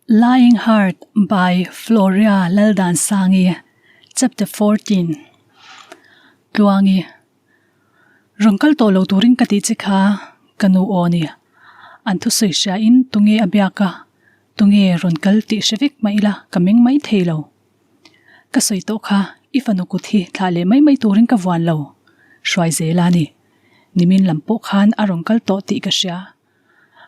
Lying Heart by Floria Laldansangi Chapter 14 Tluangi Rawn kal tawh lo turin ka tih che kha ka nu aw ni. An thusawi hria in tunge a biak a, tunge rawn kal tih hre vek mah ila ka meng mai thei lo. Ka sawi tawh kha i fanu kut hi thlah leh mai mai turin ka vuan lo. Hruai zel a ni. Nimin lam pawh khan a rawn kal tawh tih ka hria.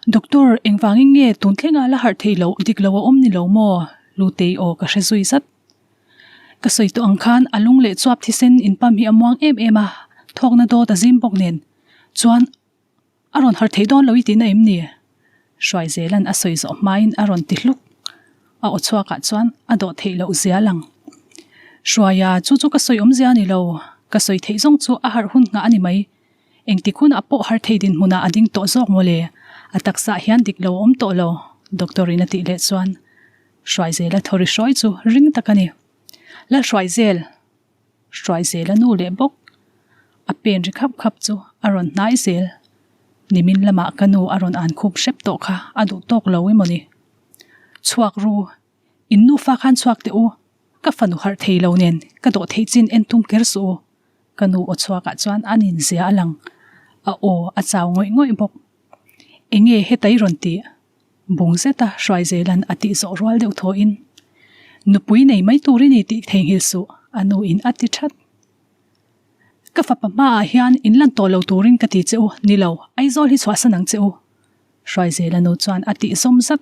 Doctor, engvangin nge tun thlenga la harh theih loh dik lo a awm ni lo maw? Lutei aw ka hre zui zat. Ka sawi tawh ang khan a lung leh chuap thisen inpam hi a muang em em a, thawkna dawt a zim bawk nen chuan a rawn harh theih dawn lo i tihna em ni? Hruaizela'n a sawi zawh hmain a rawn ti hluk. A aw chhuakah chuan a dawh theih loh zia lang. Hruaia, chu chu ka sawi awmzia a ni lo. Ka sawi theih zawng chu a harh hun nghah a ni mai. Engtik hunah pawh har thei dinhmunah a ding tawh zawk mawle, a taksaah hian dik lo a awm tawh lo, doctor in a tih leh chuan Hruaizela thaw ri hrawi chu ring tak a ni. Lalhruaizel! Hruaizela nu leh bawk a pen ri khap khap chu a rawn hnai zel. Nimin lamah ka nu a rawn an khup hrep tawh kha a duh tawk lo emaw ni? Chhuak ru, in nufa khan chhuak teh u, ka fanu harh thei lo nen ka dawh theih chin en tum ker suh u. Ka nu aw chhuakah chuan an inzia a lang. A aw a chau ngawih ngawih bawk. Enge heta i rawn tih? Bung zeta Hruaizela'n a tih zawh rual deuh thawhin, Nupui nei mai tur i ni tih theihnghilh suh, a nu in a ti that. Ka fapa hmaah hian in lan tawh lo turin ka ti che u, ni lo, Aizawl hi chhuahsan ang che u, Hruaizela nu chuan a tih zawm zat.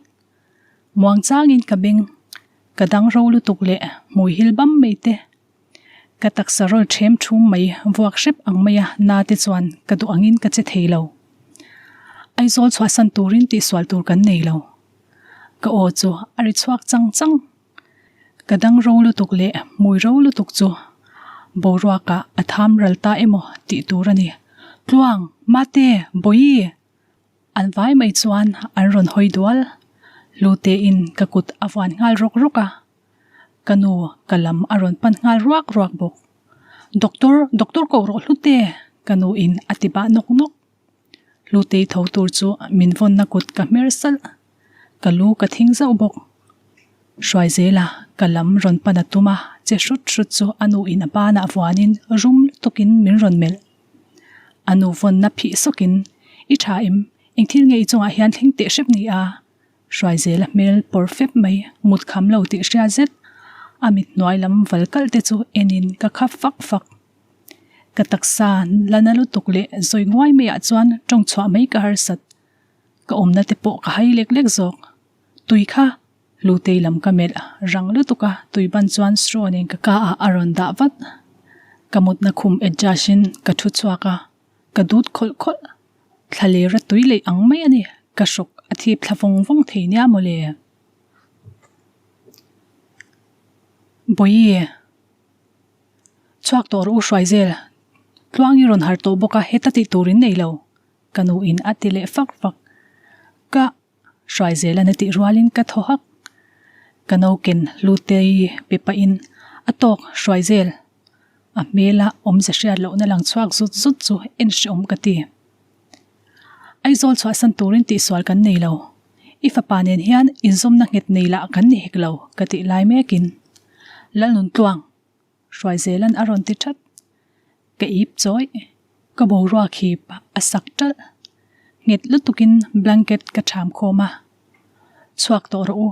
Muang changin ka beng, ka dang ro lutuk leh hmui hil bam mai te. Ka taksa rawl ṭhem ṭhum mai vuak hrep ang mai a na te chuan ka duh angin ka che thei lo. Aizawl chhuahsan turin tihsual tur kan nei lo. Ka aw chu a ri chhuak chang chang. Ka dang ro lutuk leh hmui ro lutuk chu boruakah a tham ral ta emaw tih tur a ni. Tluang, Mate, Bawihi! An vai mai chuan an rawn hawi dual. Lutein ka kut a vuan nghal rawk rawk a. Ka nu ka lam a rawn pan nghal ruak ruak bawk. Doctor, doctor ko rawh Hlute! Ka nu in a ti bah nawk nawk. Hlutei tho tur chu min vawnna kut ka hmer salh. Ka lu ka thing zauh bawk. Hruaizela ka lam rawn pan a tum a, che hrut hrut chu a nu in a banah vuanin rum lutukin min rawn melh. A nu vawnna phih sawkin, I tha em? Eng thil nge i chungah hian thleng teh hrep ni a? Hruaizela hmel pawr fep mai, mut kham lo tih hria zet, a mit hnuai lam val kalh te chu enin ka khap fak fak. Ka taksa la na lutuk leh zawi nguai maiah chuan tawng chhuah mai ka harsat. Ka awmna te pawh ka hai lek lek zawk. Tui kha Lutei lam ka melh rang lutuk a, tui ban chuan straw nen ka ka ah a rawn dah vat. Ka mutna khum adjust in ka thu chhuak a, ka dut khawlh khawlh. Thla lera tui leih ang mai a ni, ka hrawk a thip thla vawng vawng thei nia mawle. Bawihi, chhuak tawh rawh u Hruaizel, tluang i rawn harh tawh bawk a, heta tih tur in nei lo, ka nu in a ti leh fak fak. Ka Hruaizel a tih rualin ka thaw hak. Ka noken Hlutei pe pahin a tawk Hruaizel a hmela awmze hriat lohna lang chhuak zut zut chu en hreawm ka ti. Aizawl chhuahsan turin tihsual kan nei lo. I fapa nen hian inzawmna nghet nei lah kan ni hek lo ka tih lai mekin Lalnuntluang Hruaizelan a rawn ti that. Ka ip chawi. Ka boruak hip a sak ṭalh. Nghet lutukin blanket ka ṭham khawm a. Chhuak tawh rawh u.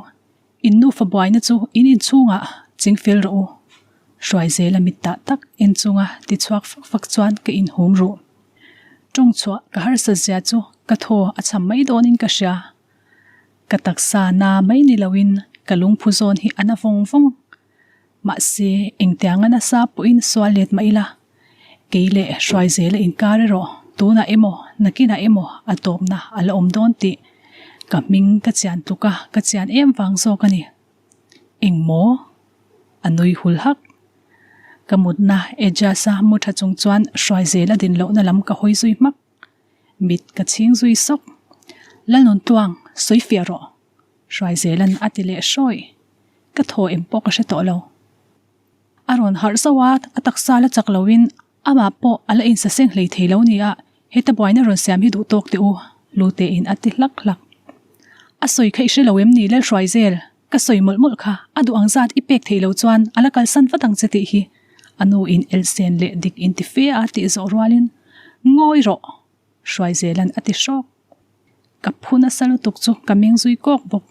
In nufa buaina chu in inchhungah ching fel rawh u. Hruaizela mit tah tak en chunga ti chhuak fak fak chuan ka inhum ruh. Ṭawng chhuah ka harsat zia chu ka thaw a cham mai dawnin ka hria. Ka taksa na mai ni loin ka lungphu zawn hi a na vawng vawng. Mahse, engtianga nasa pawhin sual let mah ila, kei leh Hruaizela inkar erawh tunah emaw nakinah emaw a tawpna a la awm dawn tih ka hming ka chian tluk a, ka chian em vang zawk a ni. Engmaw? A nui hul hak. Ka mutna Ejaz-a mu tha chung chuan Hruaizela din lohna lam ka hawi zui hmak. Mit ka chhing zui sawk. Lalnuntluang, sawi fiah rawh. Hruaizela'n a ti leh hrawi. Ka thaw em pawh ka hre tawh lo. A rawn harh zauh a, a taksa la chak loin amah pawh a la insaseng hlei thei lo nia, heta buaina rawn siam hi duh tawk teh u, Lutein a ti hlak hlak. A sawi kha i hre lo em ni Lalhruaizel? Ka sawi mawlh mawlh kha, a duh ang zat i pek theih loh chuan a la kalsan vat ang che tih hi a nu in elsen leh dik in ti fe a tih zawh rualin Ngawi rawh! Hruaizelan a ti hrawk. Ka phu nasa lutuk chu ka meng zui kawk bawk.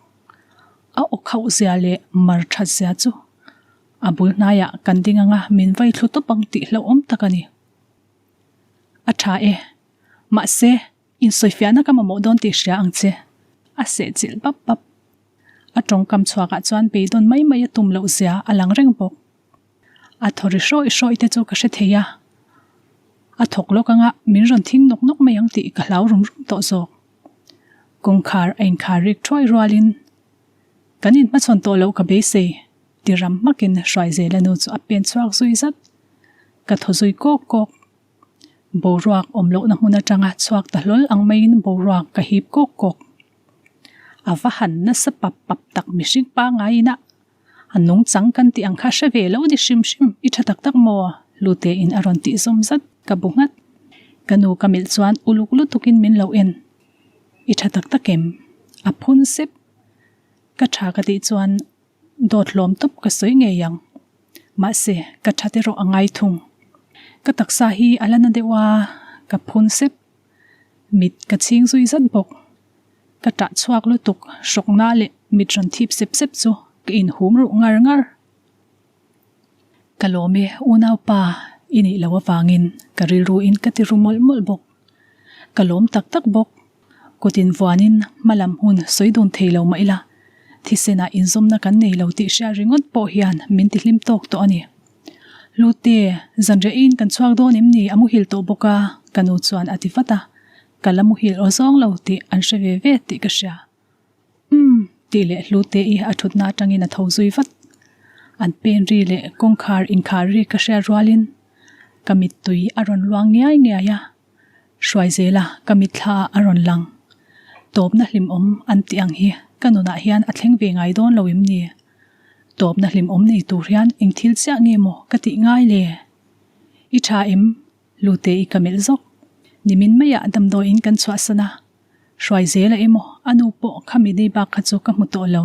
A aw khauh zia leh mar that zia chu a bul hnaiah kan ding anga min vai thlu tawp ang tih hlauhawm tak a ni. A tha e. Mahse, insawifiahna ka mamawh dawn tih hria ang che. A sehchilh bap bap. A tawngkam chhuakah chuan beidawn mai mai a tum loh zia a lang reng bawk. A thaw ri hrawih hrawih te chu ka hre thei a, a thawk lawk anga min rawn thing nawk nawk mai ang tih ka hlau rum rum tawh zawk. Kawngkhar a inkhar rik thuai rualin kan inhmachhawn tawh loh ka beisei ti ram hmakin Hruaizela nu chu a pen chhuak zui zat. Ka thaw zui kawk kawk. Boruak awm lohna hmun atanga chhuak ta hlawl ang maiin boruak ka hip kawk kawk. A va han nasa pap pap tak mihring pangngai ina A nungchang kan tih ang kha hre ve lo ni hrim hrim, i tha tak tak maw? Lute in a rawn tih zawm zat, ka bu nghat. Ka nu ka milh chuan uluk lutukin min lo en. I tha tak tak em? A phun sep. Ka tha ka tih chuan dawt hlawm tawp ka sawi ngei ang. Mahse, ka that erawh a ngai thung. Ka taksa hi a la na deuh a, ka phun sep. Mit ka chhing zui zat bawk. Ka ṭah chhuak lutuk hrawkna leh mit rawn thip sep sep chu ka inhum ruh ngar ngar. Ka lawm e unaupa i nih loh avangin ka rilru in ka ti ru mawlh mawlh bawk. Ka lawm tak tak bawk. Kut invuanin hma lam hun sawi dun thei lo mah ila thisenah inzawmna kan nei lo tih hriat ringawt pawh hian min ti hlim tawk tawh a ni. Lute, zanriah in kan chhuak dawn em ni a muhil tawh bawk a ka nu chuan a ti vat a. Ka la muhil aw zawng lo tih an hre ve ve tih ka hria. Umm, tih leh Hlute i a thutna atangin a tho zui vat. An pen ri leh kawngkhar inkhar ri ka hriat rualin ka mittui a rawn luang ngiai ngiai a, Hruaizela ka mitthla ah a rawn lang. Tawpna hlimawm an tih ang hi ka nunah hian a thleng ve ngai dawn lo em ni? Tawpna hlimawm nei tur hian eng thil chiah nge maw ka tih ngai le? I tha em? Lute i ka melh zawk. Nimin maiah damdawiin kan chhuahsan a, Hruaizela emaw a nu pawh khami nei bak kha chu ka hmu tawh lo.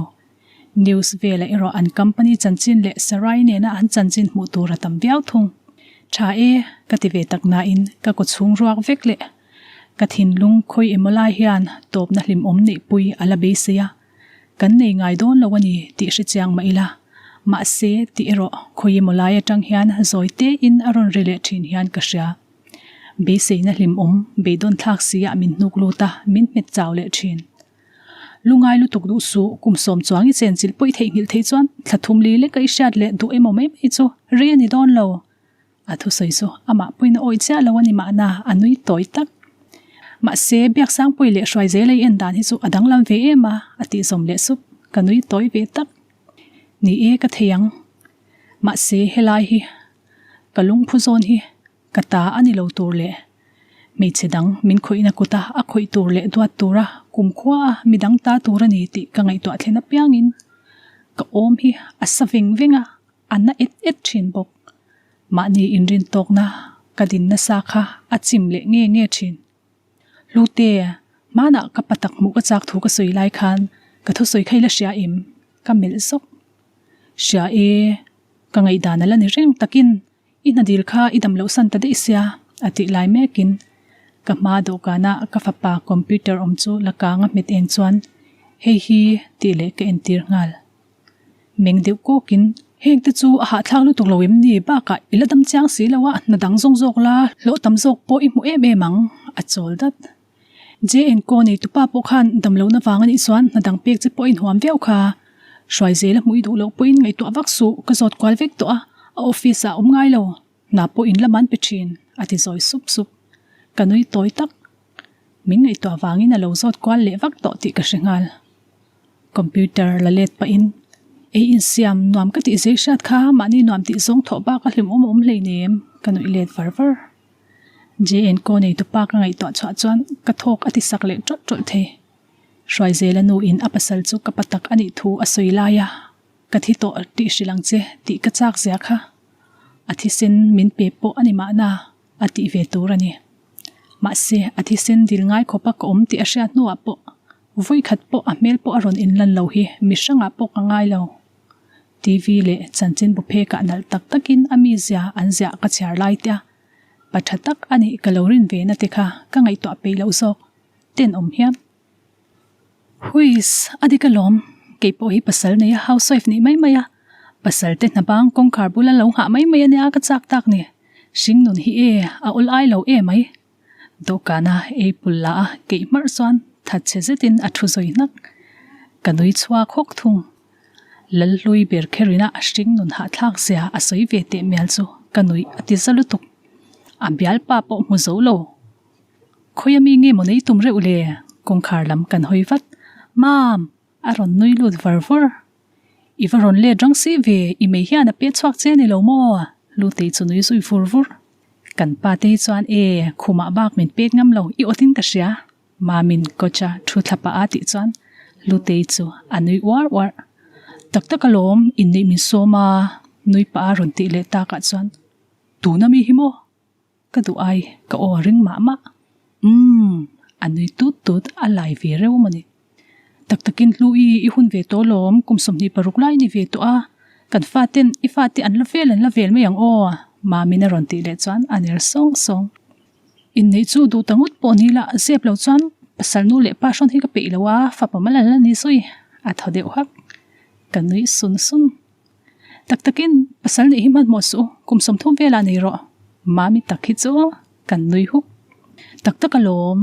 News velah erawh an company chanchin leh Sarai nena an chanchin hmuh tur a tam viau thung. Tha e, ka ti ve tak nain ka kaw chhung ruak vek leh ka thinlung khawi emaw lai hian tawpna hlimawm neihpui a la beisei a. Kan nei ngai dawn lo a ni tih hre chiang mah ila, mahse tih erawh khawi emaw lai atang hian zawi tein a rawn ri leh thin hian ka hria. Beiseina hlimawm beidawn thlak si ah min hnuk lut a, min hmet chau leh thin. Lungai lutuk duh suh, kum sawm chuang i chenchilh pawh i theihnghilh theih chuan thla thum li leka i hriat leh duh emaw mai mai chu rei a ni dawn lo. A thusawi chu amah pawhin a awih chiah lo a ni mahna a nui tawi tak. Mahse, Biaksangpuii leh Hruaizela i en dan hi chu a danglam ve em a, a tih zawm leh sup. Ka nui tawi ve tak. Ni e, ka thei ang. Mahse, helai hi ka lungphu zawn hi ka ta a ni lo tur leh hmeichhe dang min khawihna kuta a khawih tur leh duat tura kumkhua a midang ta tur a ni tih ka ngaihtuah thlen apiangin ka awm hi a sa veng veng a. A na et et thin bawk. Mahni inrin tawkna ka din nasa kha a chim leh nge nge thin. Hlute, hmanah ka pa tak hmuh ka chak thu ka sawi lai khan ka thusawi kha i la hria em? Ka melh zawk. Hria e, ka ngaihdan a la ni reng takin i hna dil kha i dam loh san ta daih sia a tih lai mekin ka hma dawhkana ka fapa computer awm chu la kang a hmet eng chuan hei hi tih leh ka entir nghal. Meng deuh kawkin, Heng te chu a hahthlak lutuk lo em ni? Bakah i la dam chiang si lo a, hna dang zawng zawk la, hlawh tam zawk pawh i hmu em em ang, a chawl dat. JN Kaw nei tupa pawh khan dam lohna vang a nih chuan hna dang pek che pawh a inhuam viau kha. Hruai zel a hmuh i duh loh pawhin ngaihtuah vak suh, ka zawt kual vek tawh a, a office ah a awm ngai lo. Hna pawh in lam an pe thin, a ti zawi sup sup. Ka nui tawi tak. Min ngaihtuah vangin a lo zawt kual leh vak tawh tih ka hre nghal. Computer la let pahin ei insiam nuam ka tih zei hriat kha mahni nuam tih zawng thawh bak a hlimawm a awm hleinem ka nuih let var var. JN Kaw nei tupa ka ngaihtuah chhuah chuan ka thawk a ti sak leh tawlh tawlh thei. Hruaizela nu in a pasal chu ka pa tak a nih thu a sawi lai a, ka thi tawh tih hrilh ang che tih ka chak zia kha. A thisen min pe pawh a ni mahna a tih ve tur a ni. Mahse a thisen dil ngai khawpa ka awm tih a hriat hnuah pawh. Vawikhat pawh a hmel pawh a rawn inlan lo hi mi hrangah pawh ka ngai lo. TV leh chanchinbu phekah nalh tak takin a mizia an ziah ka chhiar lai te a, pa tha tak a nih ka lo rin ve na te kha ka ngaihtuah peih loh zawk tenawm hian. Huiss, a dik alawm, kei pawh hi pasal nei a housewife nih mai mai a, pasal te hna bang kawngkhar bula lo nghah mai mai ania ka chak tak ni, hringnun hi e a awl ai lo e mai. Dawhkana ei pul la a keih hmarh chuan thatchhe zetin a thu zawi hnak. Ka nui chhuak hawk thung. Lalhlui ber kherina a hringnun hahthlak zia a sawi ve teh mial chu ka nuih a ti za lutuk. A bialpa pawh hmu zo lo. Khawia mi nge maw nei tum reuh le? Kawngkhar lam kan hawi vat. Mam! A rawn nui lut var var. I va rawn let rang si ve, i mei hian a pet chhuak che a ni lo maw? Lutei chu nui zui vur vur. Kan pa te hi chuan e, khumah bak min pek ngam lo, i awt in ka hria. Mamin coach-a thu thla pah a tih chuan Lutei chu a nui uar uar. Tak tak alawm, inneih min sawm a, nui pah a rawn tih leh takah chuan, Tuna mi hi maw? Ka duh ai, ka aw a ring mah mah. Umm, a nui tut tut, a lai ve reuh maw ni. Tak takin hlu i, i hun ve tawh alawm, kum 26 lai ni ve tawh a, kan faten i fate an la vel an la vel mai ang aw, Mamin a rawn tih leh chuan a ner sawng sawng. Inneih chu duh ta ngawt pawh ni la, zep lo chuan pasal nu leh pa hrawn hi ka peih lo a, fapa mal an la ni zui, a thaw deuh hak. Ka nui sun sun. Tak takin pasal neih hi hmanhmawh suh u, kum 30 velah nei rawh. Mami tak hi chu kan nui huk. Tak tak alawm,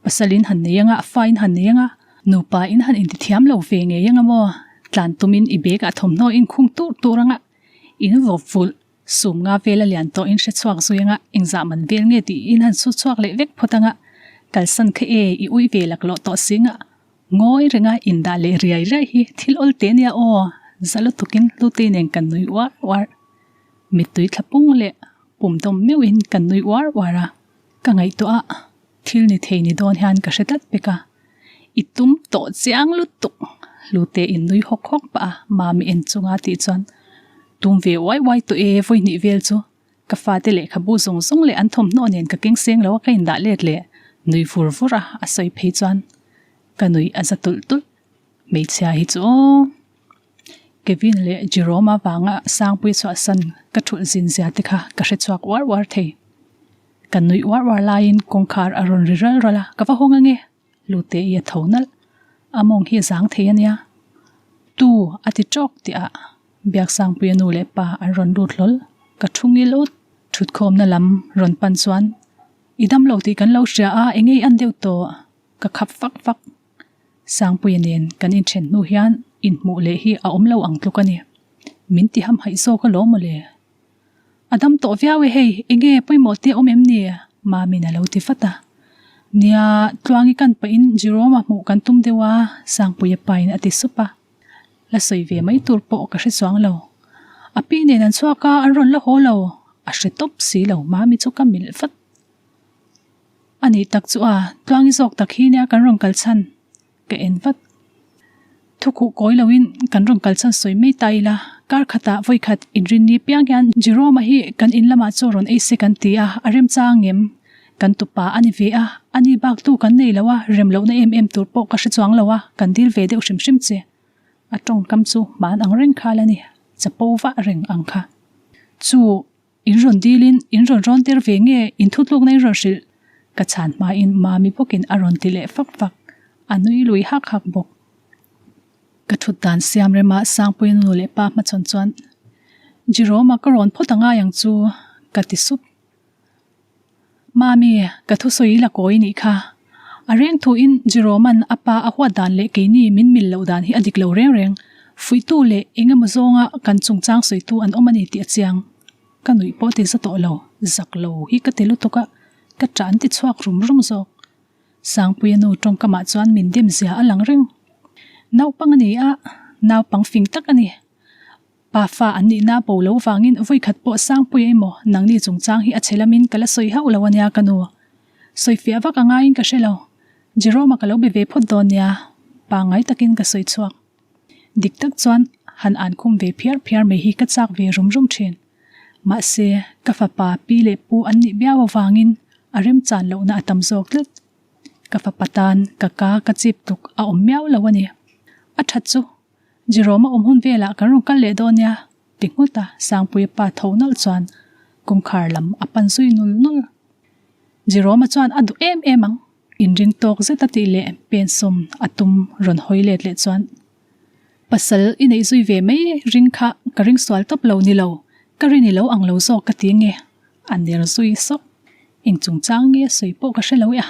pasal in han nei anga, fa in han nei anga, nupa in han intithiam lo ve ngei anga maw? Tlan tumin i bag ah thawmhnaw in khung tur tur anga, in vawp vulh sum nga vel a lian tawh in hre chhuak zui anga, engzah man vel nge tih in han su chhuak leh vek phawt anga, kalsan kha e i ui ve laklawh tawh si nga. Ngawi renga indah leh riai riai hi thil awl te nia aw, za lutukin Hlutei nen kan nui uar uar. Mittui thla pung leh pum dawm meuhin kan nui uar uar a, ka ngaihtuah a, thil ni thei ni dawn hian ka hre tlat pek a. I tum tawh chiang lutuk, Hlute in nui hawk hawk pah a, Mami en chunga tih chuan, Tum ve uai uai tawh e, vawihnih vel chu. Ka fate lehkhabu zawng zawng leh an thawmhnaw nen ka keng seng lo a ka indah let leh nui vur vur a, a sawi phei chuan ka nui a za tulh tulh. Hmeichhia hi chu aw. Kevin leh Jerome-a vanga Sangpui chhuahsan ka thulh zin zia te kha ka hre chhuak uar uar thei. Ka nui uar uar laiin kawngkhar a rawn ri ral ral a, ka va hawng ange. Lute i a tho nalh. A mawng hi a zang thei a nia. Tu a ti tawk tih ah Biaksangpuia nu leh pa an rawn lut hlawl. Ka thu ngil ut. Thutkhawmna lam rawn pan chuan i dam lo tih kan lo hria a, eng ei an deuh tawh? Ka khap fak fak. Sangpuia nen kan inthen hnu hian inhmuh leh hi a awm lo ang tluk a ni. Min ti hamhaih zawk alawm mawle. A dam tawh viau e hei, enge pawimawh te awm em ni? Mami'n a lo ti vat a. Nia, Tluangi kan pahin Jerome-a hmuh kan tum deuh a, Sangpuia pain a ti sup a. La sawi ve mai tur pawh ka hre chuang lo. A pi nen an chhuak a, an rawn la haw lo. A hre tawp si lo, Mami chu ka milh vat. A nih tak chu a, Tluangi zawk tak hi nia kan rawn kal chhan. Ka en vat. Thukhuh kawi loin kan rawn kal chhan sawi mai ta ila, kar khatah vawi khat inrinni piang hian Jerome-a hi kan in lamah chaw rawn ei se kan ti a, a remchang ngem? Kan tupa a ni ve a, ani bak tu kan nei lo a, rem lohna em em tur pawh ka hre chuang lo a, kan dil ve deuh hrim hrim che. A tawngkam chu hman ang reng khal a ni, chapo vah reng ang kha. Chu. In rawn dilin in rawn rawn tir ve nge in thutlukna in rawn hrilh? Ka chhan hmain Mami bawkin a rawn ti leh fak fak. A nui lui hak hak bawk. Ka thut dan siam rema Sangpuia nu leh pa hmachhawn chuan Jerome-a ka rawn phawt a ngai ang chu ka ti sup. Mami, ka thusawi la kawi nih kha. A reng thuin Jerome-a'n a pa a huat dan leh keini min mil loh dan hi a dik lo reng reng. Fuihtu leh eng emaw zawnga kan chungchang sawitu an awm a ni tih a chiang. Ka nuih pawh ti za tawh lo, zak lo hi ka ti lutuk a, ka ṭah an ti chhuak rum rum zawk. Sangpuia nu tawngkamah chuan min dem zia a lang reng. Naupang a ni a, naupang fing tak a ni. Pa fa an nihna bo lo vangin vawikhat pawh Sangpuia emaw nangni chungchang hi a chhe lamin ka la sawi hauh lo a nia ka nu. Sawi fiah vak a ngaiin ka hre lo. Jerome-a ka lo be ve phawt dawn nia, pangngai takin ka sawi chhuak. Dik tak chuan han an khum ve phiar phiar mai hi ka chak ve rum rum thin. Mahse, ka fapa pi leh pu an nih biau avangin a remchan lohna a tam zawk tlat. Ka fapa tan ka ka ka chip tluk a awm miau lo a ni. A that chu Jerome-a awm hun velah kan rawn kal leh dawn nia ti nghut a, Sangpuia pa tho nawlh chuan kawngkhar lam a pan zui nul nul. Jerome-a chuan a duh em em ang. Inring tawk zet a tih leh pensawm a tum rawn hawi let leh chuan pasal i neih zui ve mai ring kha ka ring sual tawp lo ni lo, ka rin i lo ang lo zawk ka ti nge a ner zui sawk. Eng chungchang nge sawi pawh ka hre lo e a,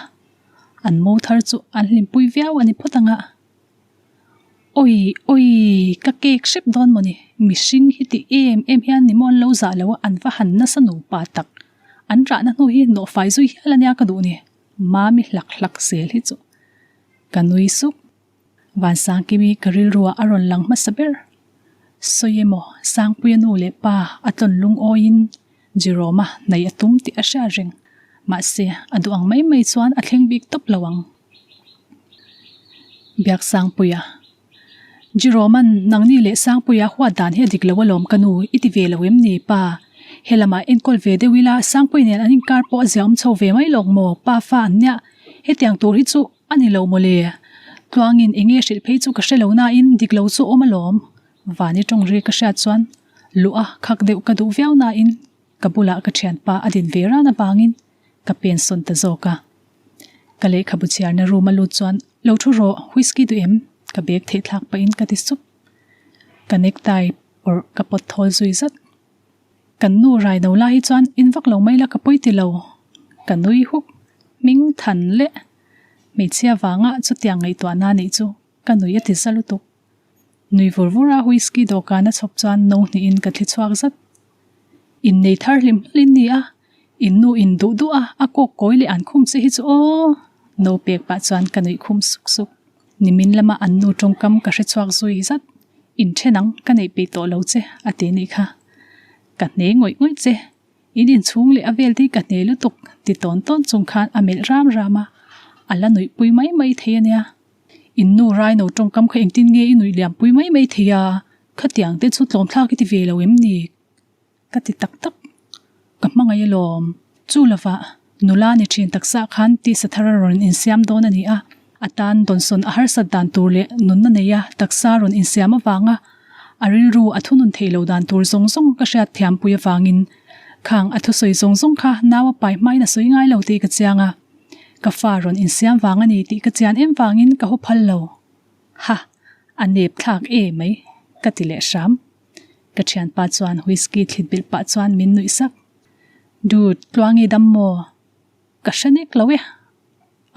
an mo thar chu an hlimpui viau a ni phawt ang a. Awi awi ka cake hrep dawn mawni mihring hi ti em em hian ni maw an lo zah lo a an va han nasa nupa tak an rahna hnu hi nawhfai zui hial ania ka duh ni. Mami hlak hlak zel hi chu ka nui sup. Vansangkimi ka rilruah a rawn lang hmasa ber. Sawi emaw Sangpuia nu leh pa a tlawn lungawiin Jerome-a hnaih a tum tih a hriat reng. Mahse, a duh ang mai mai chuan a thleng bik tawp lo ang. Biak Sangpuia. Jerome-a'n nangni leh Sangpuia huat dan hi a dik lo alawm ka nu, i ti ve lo em ni pa? He lamah enkawl ve deuh ila Sangpuia nen an inkar pawh a ziaawm chho ve mai lawk maw? Pa fa an nia, hetiang tur hi chu a ni lo maw le? Tluangin eng nge hrilh phei chu ka hre lo nain dik lo chu awm alawm. Vani tawng ri ka hriat chuan luh a khak deuh ka duh viau nain ka bulah ka thianpa a din ve ran avangin ka pensawn ta zawk a. Ka lehkhabu chhiarna room a lut chuan lo thu rawh whisky duh em? Ka bag theih thlak pahin ka ti sup. Ka necktie awrh ka pawt thawl zui zat. Kan nu rai no lai hi chuan in vak lo mai la ka pawi ti lo. Ka nui huk. Hming than leh hmeichhia vanga chutiang ngaihtuahna neih chu ka nui a ti za lutuk. Nui vur vur a whisky dawhkan a chhawp chuan no hnihin ka thli chhuak zat. Innei thar hlim hlawlin ni a, in nu in duh duh a, a kawk kawi leh an khum che hi chu aw! No pek pah chuan ka nuih khum suk suk. Nimin lama an nu tawngkam ka hre chhuak zui zat. In then ang, ka neih peih tawh lo che, a ti nih kha. Ka hne ngawih ngawih che. In inchhung leh a vel te hi ka hne lutuk, ti tawn tawn chung khan a melh ram ram a, a la nuih pui mai mai thei a nia. In nu Raino tawngkam kha engtin nge i nuih liam pui mai mai thei a? Khatiang te chu tlawmthlak i ti ve lo em ni? Ka ti tak tak. Ka hmangaih alawm. Chu lovah nula ni thin taksa khan tisa thar a rawn insiam dawn a ni a. A tan dawnsawn a harsat dan tur leh nunna neia taksa rawn insiam avanga a rilru a thunun theih loh dan tur zawng zawng ka hriat thiampui avangin khang a thusawi zawng zawng kha nau a pai hmain a sawi ngai lo tih ka chiang a. Ka fa rawn insiam vang a ni tih ka chian em vangin ka haw phal lo. Ha! A nep thlak e mai, ka ti leh hram. Ka thianpa chuan whisky thlit bilh pah chuan min nuih sak. Dude, Tluangi dam maw? Ka hre nek lo e,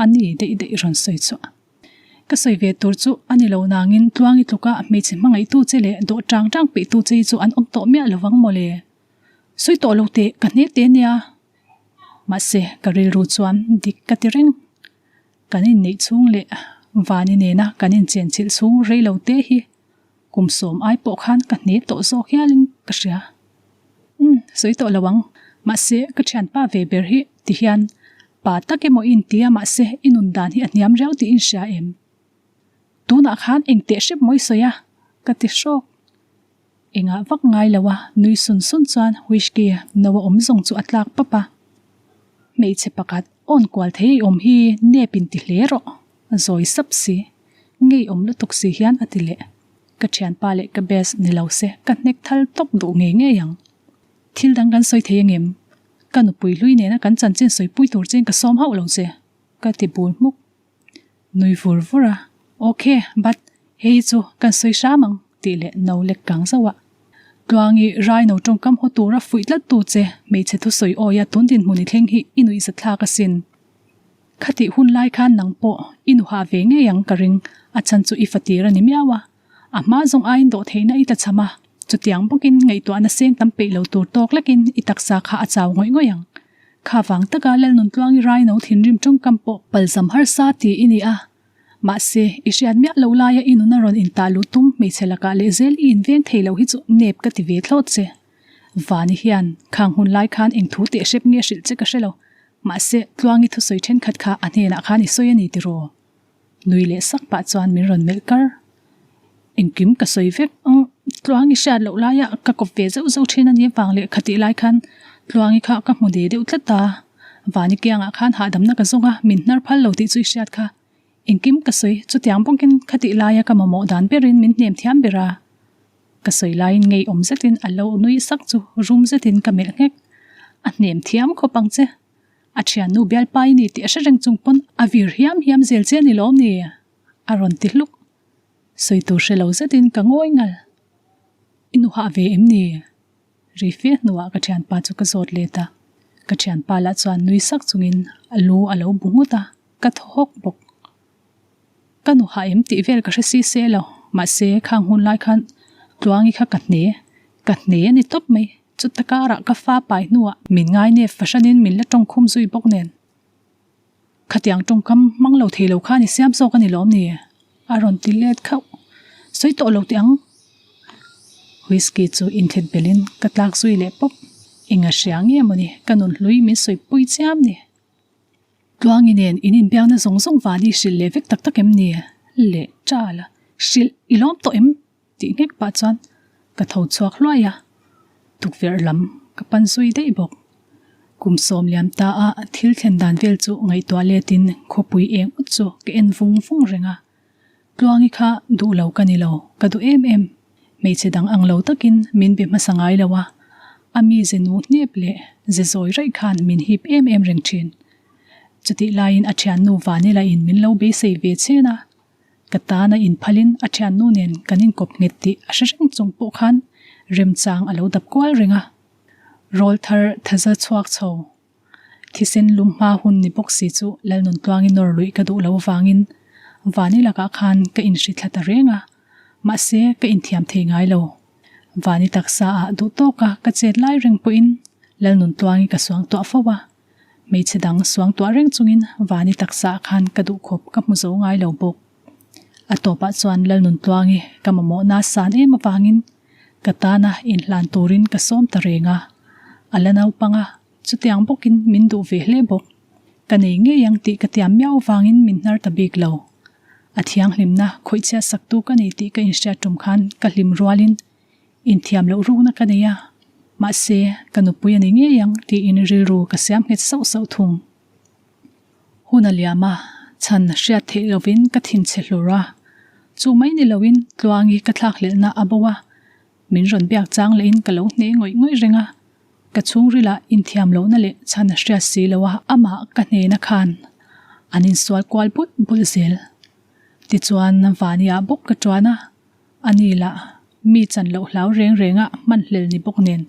a ni daih daih rawn sawi chu. Ka sawi ve tur chu a ni lo nangin Tluangi tluka hmeichhe hmangaihtu che leh dawh tang tang peihtu che hi chu an awm tawh miah lovang maw le? Sawi tawh lo teh, ka hne te nia. Mahse, ka rilru chuan dik ka ti reng. Kan inneih chhung leh Vani nena kan inchenchilh chhung rei lo te hi kum sawm ai pawh khan ka hne tawh zawk hialin ka hria. Umm, sawi tawh lo ang. Mahse, ka thianpa ve ber hi ti hian pa tak emaw i inti a mahse i nun dan hi a hniam riau tih i inhria em? Tunah khan eng teh hrep maw i sawi a? Ka ti hrawk. Engah vak ngai lo a, nui sun sun chuan whisky no a awm zawng chu a tlak pap a. Hmeichhe pakhat awn kual thei i awm hi nep in ti hle rawh, zawi sap si, ngei awm lutuk si hian a ti leh. Ka thianpa leh ka best ni lo se ka hnek thal tawp duh ngei ngei ang. Thil dang kan sawi thei angem? Ka nupui hlui nena kan chanchin sawipui tur chein ka sawm hauh lo che, ka ti bul hmuk. Nui vur vur a, Ok, but hei hi chu kan sawi hram ang tih leh no lek kang zauh a. Tluangi Raino tawngkam haw tura fuih tlat tu che hmeichhe thusawi awia tun dinhmun i thleng hi i nuihza thlak asin. Khatih hun lai khan nang pawh i nuhah ve ngei ang ka ring, a chhan chu i fatir a ni miau a. A hma zawng aiin dawh theihna i tlachham a, chutiang bawkin ngaihtuahna seng tam peih lo tur tawk lekin i taksa kha a chau ngawih ngawih ang. Kha vang taka Lalnuntluangi Raino thinrim tawngkam pawh palzam harsa ti i ni a. Mahse, i hriat miah lo laia i nuna rawn intah luh tum hmeichhe lakah lehzel i inveng thei lo hi chu nep ka ti ve thlawt che. Vani hian khang hun lai khan eng thu teh hrep nge hrilh che ka hre lo. Mahse, Tluangi thusawi thenkhat kha a hnenah khan i sawi a ni tiraw? Nui leh sak pah chuan min rawn melh kar. Engkim ka sawi vek ang, Tluangi hriat loh laia ka kawp ve zauh zauh thin a nih avang leh khatih lai khan Tluangi kha ka hmu de deuh tlat a. Vani kiangah khan hahdamna ka zawng a, min hnar phal lo tih chu i hriat kha. Engkim ka sawi, chutiang bawkin khatih laia ka mamawh dan berin min hnem thiam ber a. Ka sawi laiin ngeiawm zetin a lo nui sak chu rum zetin ka melh nghek. A hnem thiam khawp ang che. A thiannu bialpa i ni tih a hre reng chung pawn a vir hiam hiam zel che a ni lawm ni? A rawn ti hluk. Sawi tur hre lo zetin ka ngawi ngal. I nu hah ve em ni? Ri fe hnuah ka thianpa chu ka zawt let a. Ka thianpa lah chuan nui sak chungin a lu a lo bu nghut a, ka thaw hawk bawk. Ka nu hah em tih vel ka hre si se lo, mahse khang hun lai khan Tluangi kha ka hne, ka hne a ni tawp mai. Chuta karah ka fa pai hnuah min ngai nep fahranin min la tawngkhum zui bawk nen. Khatiang tawngkam hmang lo thei lo khan i siam zawk a ni lawm ni? A rawn ti let khauh. Sawi tawh lo teh ang. Whisky chu inthlet belhin ka tlak zui leh pawp. Enga hria nge mawni ka nun hlui min sawi pui chiam ni. Tluangi nen in inbiakna zawng zawng vani hrilh leh vek tak tak em ni? Leh ṭal a, hrilh i lawm tawh em? Tih nghek pah chuan ka tho chhuak hluai a, tukverh lam ka pan zui daih bawk. Kum sawm liam ta a thil thlen dan vel chu ngaihtuah letin khawpui eng ut chu ka en vung vung reng a. Tluangi kha duh lo ka ni lo, ka duh em em. Hmeichhe dang ang lo takin min be hmasa ngai lo a, a mi ze nu hnep leh ze zawi raih khan min hip em em reng thin. Chutih laiin a thiannu Vanila in min lo beisei ve chen a, Ka tana inphalin a thiannu nen kan inkawp nghet tih a hre reng chung pawh khan remchang a lo dap kual reng a. Rawl thar thaza chhuak chho thisen lum hma hun ni bawk si chu Lalnuntluangi nawr luih ka duh lo vangin Vani lakah khan ka inhri thla ta reng a, mahse ka inthiam thei ngai lo. Vani taksa ah duh tawka ka chet lai reng pawhin Lalnuntluangi ka suangtuah fo a. Hmeichhe dang suangtuah reng chungin Vani taksa ah khan ka duhkhawp ka hmu zo ngai lo bawk. A tawpah chuan Lalnuntluangi ka mamawhna san em avangin ka tana inhlan turin ka sawm ta reng a. A la naupang a, chutiang bawkin min duh ve hle bawk. Ka nei ngei ang tih ka tiam miau avangin min hnar ta bik lo. A thianghlimna khawihchhia saktu ka nei tih ka inhriat tum khan ka hlim rualin Inthiam loh rukna ka nei a, mahse ka nupui a ni ngei ang tiin rilru ka siam nghet sauh sauh thung. Hun a liam a, chhan hriat theih lovin ka thinchhe hlur a, chu mai ni loin Tluangi ka thlakhlelhna a bo a, min rawn biak chang lehin ka lo hne ngawih ngawih reng a, ka chhungrilah inthiam lohna leh chhan hriat si loa amah ka hnena khan an insual kual bulh bulh zel. Tichuan Vania bawk ka tuan a. A ni lah, mi chan loh hlau reng reng a hman hlel ni bawk nen,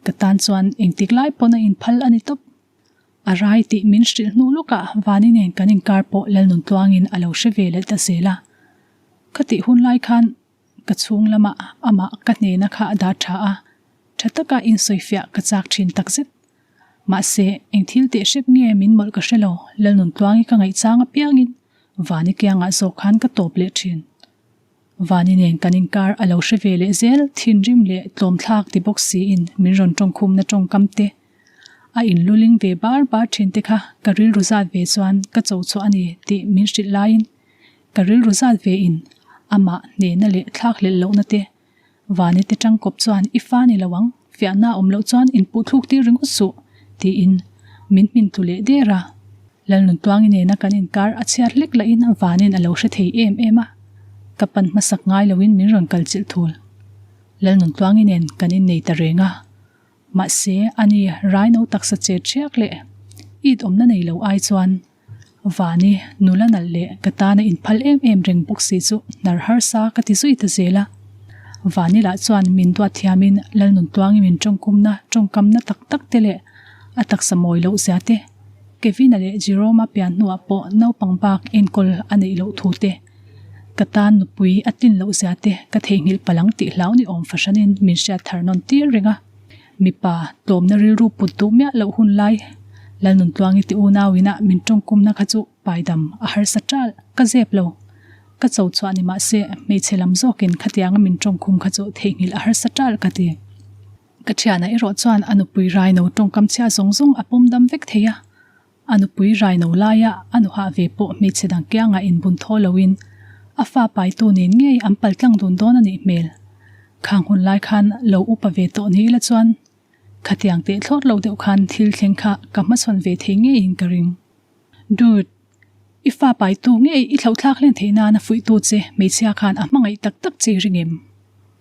ka tan chuan engtik lai pawn a inphal a ni tawp. A rai tih min hrilh hnu lawkah Vani nen kan inkar pawh Lalnuntluangin a lo hre ve leh ta zel a. Ka tih hun lai khan ka chhung lamah amah ka hnena kha a dah tha a, tha taka insawifiah ka chak thin takzet. Mahse, eng thil teh hrep nge min mawlh ka hre lo, Lalnuntluangi ka ngaihchang apiangin Vani kiangah zawk khan ka tawp leh thin. Vani nen kan inkar a lo hre ve leh zel, thinrim leh tlawmthlak ti bawk siin min rawn tawngkhumna tawngkam te, a inluling ve bar bar thin te kha ka rilru zat ve chuan ka cho chhuah a ni tih min hrilh laiin ka rilru zat ve in amah hnehna leh thlakhlelh lohna te Vani te tangkawp chuan i fa ni lo ang, fiahna awm loh chuan inpuh thluk tir ringawt suh tiin min hmin tlu leh der a. Lalnuntluangi nena kan inkar a chhiat hlek lahin Vanin a lo hre thei em em a, ka pan hmasak ngai loin min rawn kal chilh thul. Lalnuntluangi nen kan innei ta reng a, mahse ani Raino taksa chet ṭhiak leh it awmna nei lo ai chuan Vani nula nalh leh ka tana inphal em em reng bawk si chu hnar harsa ka ti zui ta zel a. Vani lah chuan min duat thiamin Lalnuntluangi min tawngkumna tawngkamna tak tak te leh a taksa mawi loh zia te, Kevin-a leh Jerome-a pian hnuah pawh naupang bak enkawl a neih loh thu te, ka tan nupui a tlin loh zia te ka theihnghilh palang tih hlau ni awm fahranin min hriat thar nawn tir reng a. Mipa tlawmna rilru put duh miah loh hun lai Lalnuntluangi ti unau ina min tawngkumna kha chu paidam a harsa ṭal ka zep lo. Ka cho chhuah ni mahse hmeichhe lam zawkin khatianga min tawngkhum kha chu theihnghilh a harsa ṭal ka ti. Ka thiana erawh chuan a nupui raino tawngkam chhia zawng zawng a pawm dam vek thei a. A nupui raino laia a nuhah ve pawh hmeichhe dang kiangah inbun thaw loin a fa paitu nen ngei an pal tlang dun dawn a nih hmel. Khang hun lai khan lo upa ve tawh ni ila chuan. Khatiang teh thlawt lo deuh khan thil thleng kha ka hmachhawn ve thei ngeiin ka ring. Dude, i fa paitu ngei i thlauhthlak hlen theih nana fuihtu che hmeichhia khan a hmangaih tak tak che i ring em?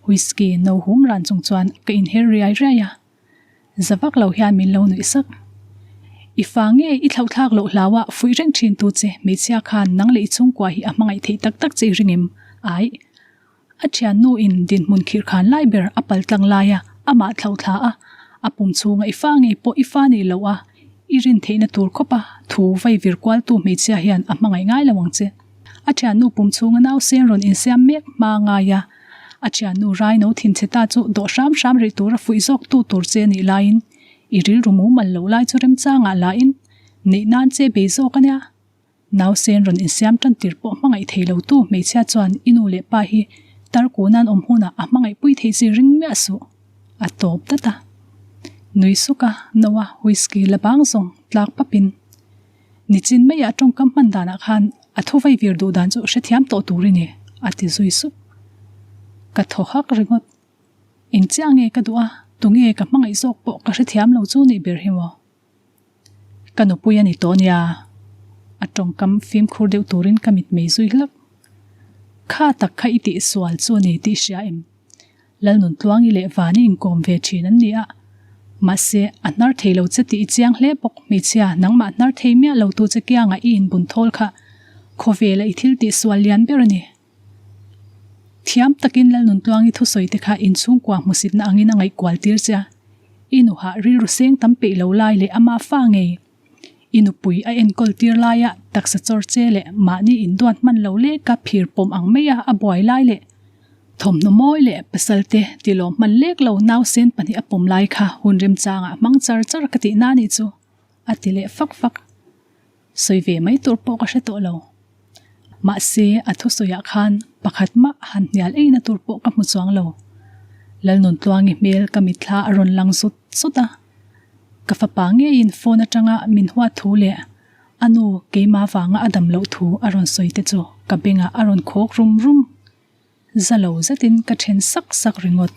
Whisky no hum ran chung chuan ka inher riai riai a. Za vak lo hian min lo nuih sak. I fa nge i thlauhthlak loh hlau a fuih reng thin tu che hmeichhia khan nang leh i chhungkua hi a hmangaih theih tak tak che i ring em? Aih. A thiannu in dinhmun khirh khan lai ber a pal tlang lai a, amah thlauhthla a, a pum chhunga i fa ngei pawh i fa nei loh a, i rin theihna tur khawp a thu vai vir kual tu hmeichhia hian a hmangaih ngai lo ang che. A thiannu pum chhunga nausen rawn insiam mek hma ngai a, a thiannu Raino thinchhe ta chu dawh hram hram rih tura fuih zawk tu tur che nih laiin i rilru mumal loh lai chu remchangah lahin neih nan che bei zawk a nia. Nausen rawn insiam tan tir pawh hmangaih thei lo tu hmeichhia chuan i nu leh pa hi tarkun an awm hunah a hmangaih pui thei chi ring miah suh. A tawp dat a. Nui suk a, Noah whisky la bang zawng tlak papin Nichin maiah tawngkam hman danah khan a thu vai vir duh dan chu hrethiam tawh tur i ni, a ti zui sup. Ka thaw hak ringawt. Eng chiah nge ka duh a, tunge ka hmangaih zawk pawh ka hrethiam lo chu nih ber hi maw? Ka nupui a ni tawh nia, a tawngkam fimkhur deuh turin ka mitmei zui hlak. Kha tak kha i tihsual chu a ni tih hria em? Lalnuntluangi leh Vani inkawm ve thin an ni a, mahse, a hnar thei lo che tih i chiang hle bawk. Hmeichhia, nangmah hnar thei miah lo tu che kiangah i inbun thawl kha khawvela i thil tihsual lian ber a ni. Thiam takin Lalnuntluangi thusawi te kha inchhungkua hmusitna angin a ngaihkual tir che a, i nuhah rilru seng tam peih lo lai leh ama fa ngei. I nupui a enkawl tir laia taksa chawr che leh mahni induat hman lo leka phir pawm ang maia a buai lai leh thawmhnaw mawi leh pasal te tilawm hman lek lo nausen pahnih a pawm lai kha hun remchangah hmang char char ka tih na nih chu a ti leh fak fak. Sawi ve mai tur pawh ka hre tawh lo. Mahse, a thusawiah khan pakhat mah han hnial eina tur pawh ka hmu chuang lo. Lalnuntluangi hmel ka mitthla a rawn lang zut zut a. Ka fapa ngeiin phone atanga min huat thu leh a nu keimah vanga a dam loh thu a rawn sawi te chu ka bengah a rawn khawk rum rum. Za lo zetin ka then sak sak ringawt.